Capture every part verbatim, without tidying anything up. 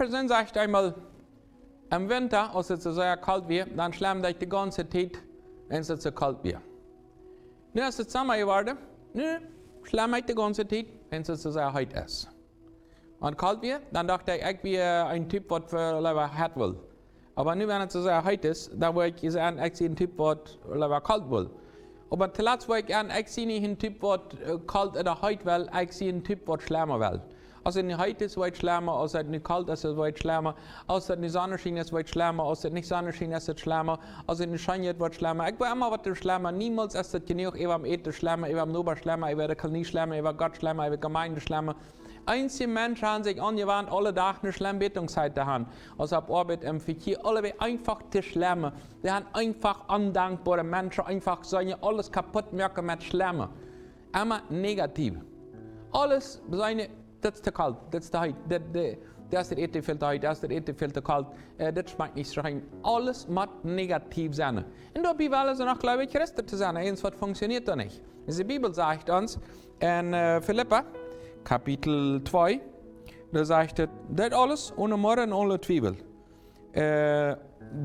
Sien sajcht eemol, em Winta, aus et soo sea kolt wia, dan schlemd ekj de gaunze Tiet, wiels et soo kolt wia. Nu es et Somma jeworden, nu schlemm ekj de gaunze Tiet, wiels et soo sea heet es. Wan et kolt wia, dan docht ekj, ekj wia een Typ, waut leewa hett wull. Oba nu, wan et soo sea heet es, dan woa ekj sajen, ekj sie een Typ, waut leewa kolt wull. Oba toolatst woa ekj sajen, ekj sie nich een Typ, waut kolt ooda heet well, ekj sie een Typ, waut schlemma well. Aus et nu heet es, woa ekj schlemma, aus et nu kolt es, woa ekj schlemma, aus et nu Sonneschien es, woa ekj schlemma, aus et nich Sonneschien es, woa ekj schlemma, aus et nu scheen es, woa ekj schlemma. Ekj woa emma waut schlemma, niemols es et jenuach, äwa däm Äten schlemma, äwa däm Noba schlemma, äwa de Kolonie schlemma, äwa Gott schlemma, äwa Jemeent schlemma. Eenje Menschen han sikj aunjewant, aule Dach ne schlemme Betungszeit to han. Aus opp Oabeit, em Vekjia, aulewäajen eenfach to schlemma. Dee han eenfach ondankboare Menschen, eenfach soo aules kaput moaken met schlemma. Emma negativ. Aules seenen, dit es to kolt, dit es to heet, dit, dit, dit es daut Äten väl to heet, dit es daut Äten väl to kolt, dit schmakjt nich scheen. Aules mott negativ sennen. Un doabie wellen see noch jleewen, Christen to sennen. Eens waut funktioniert doa nich. De Bibel sajcht ons en Filippa, Kapitel twee, doa sajcht et: Deet aules one Moaren un one Twiewel.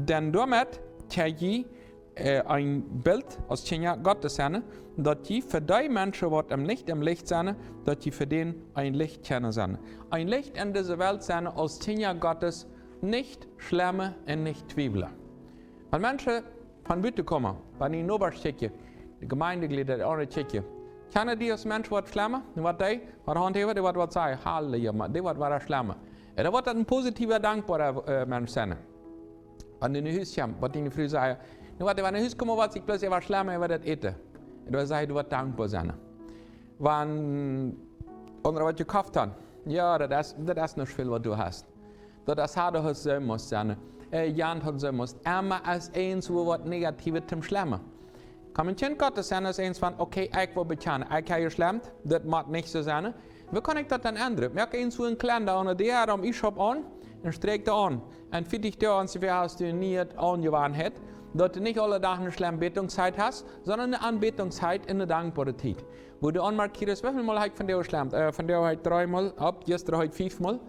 Dan doamet kjenn jie een Bilt aus Kjinja Gottes sennen, daut jie fa dee Menschen, waut em, nich em Licht sennen, daut jie fa dän een Licht kjennen sennen. Een Licht en dise Welt sennen aus Kjinja Gottes, nich schlemma un nich twiewlen. Wan Menschen von buten komen, wan de Nobasch kjikjen, de Jemeentejlieda, de aundre kjikjen, kjennen dee aus Mensch waut schlemma? Nu, waut dee, waut haunt hee, dee waut, waut sajen, Halleluja, dee waut, waut schlemma. Ooda woat daut een positiewa, dankboara Mensch sennen? Wan du no Hus kjemst, waut diene Fru sajen, nu, waut, wan du no Hus kjemst, waut sikj bloos äwa schlemma äwa daut Äten. Un dan sajcht, du woascht dankboa sennen. Wan aundre waut jekoft han, jo, daut es, daut es nich väl, waut du hast. Daut es, haud daut soo must sennen. Jant haud soo must. Emma es eens waut Negatiewet toom schlemma. Kaun een Kjint Gottes sennen, es eens von, okay, ekj woa bekjanen, ekj hab jeschlemmt, daut mott nich soo sennen. Woo kaun ekj daut dan endren? Moak eens wua een Kalenda aun, dee aum Ieschaup aun, un sträakj doa aun. Un fa die doa aun, soo aus du nie aunjewonnen hast, daut du nich aule Dach ne schlemme Betungszeit hast, sonda ne Aunbetungszeit un ne dankboare Tiet. Wua du aunmarkjst, woo väl mol hab ekj vondoag jeschlemmt? Vondoag hab ekj dree mol, opp, jistren hab ekj fief mol.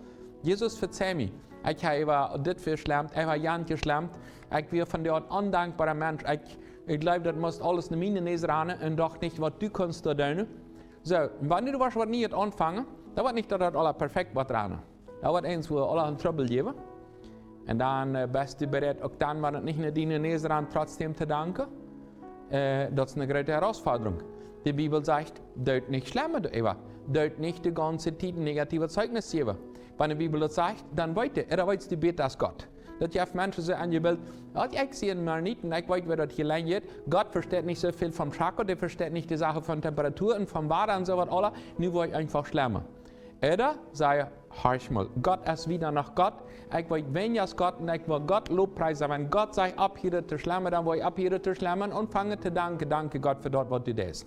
Jesus, vezeij mie. Ekj hab äwa dit jeschlemmt, ekj hab jant jeschlemmt. Ekj wia vondoag een ondankboara Mensch. Ekj, ekj jleew, daut must aules no miene Näs rannen un docht nich, waut du kunst doa doonen. Soo, wan du woascht waut Niees aunfangen, dan woat nich daut, daut aules perfekt woat rannen. Daut woat eens wua aules een Trubbel jäwen. Un dan best du bereit, uk dan, wan et nich no diene Näs rant, trotzdäm to danken. Daut es ne groote Herausforderung. De Bibel sajcht, doot nich schlemma doaräwa. Doot nich de gaunze Tiet negative Zeugnis jäwen. Wan de Bibel daut sajcht, dan weet dee, ooda weetst du bäta aus Gott. Daut jeft Menschen soo een Bilt, daut ekj sie een Mennonit un ekj weet, woo daut hia lenjd jeit. Gott vesteit nich soo väl vom Schakko, dee vesteit nich de Sachen von Temperatur un vom Wada un soo waut aules. Nu woa ekj eenfach schlemma. Ooda saj: Horch mol, Gott es wieda noch Gott. Ekj weet wenja aus Gott un ekj woa Gott lofpriesen. Wan Gott sajcht, opphieren to schlemma, dan woa ekj opphieren to schlemma un aunfangen to danken. Danke, Gott, fa daut, waut du deist.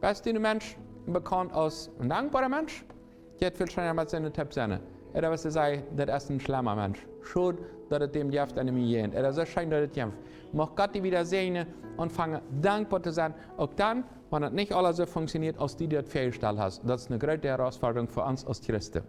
Best du een Mensch, bekaunt aus een dankboara Mensch? Jeit väl scheena met soone Typ sennen. Ooda woascht du sajen, daut es een schlemma Mensch? Schod, daut et däm jeft enne Miene. Ooda soo scheen, daut et jeft. Mucht Gott die wieda säajnen, aunfangen dankboa to sennen. Uk dan, wan et nich aules soo funktioniert, aus du die daut väajestalt hast. Daut es ne groote Herausforderung fa ons aus Christen.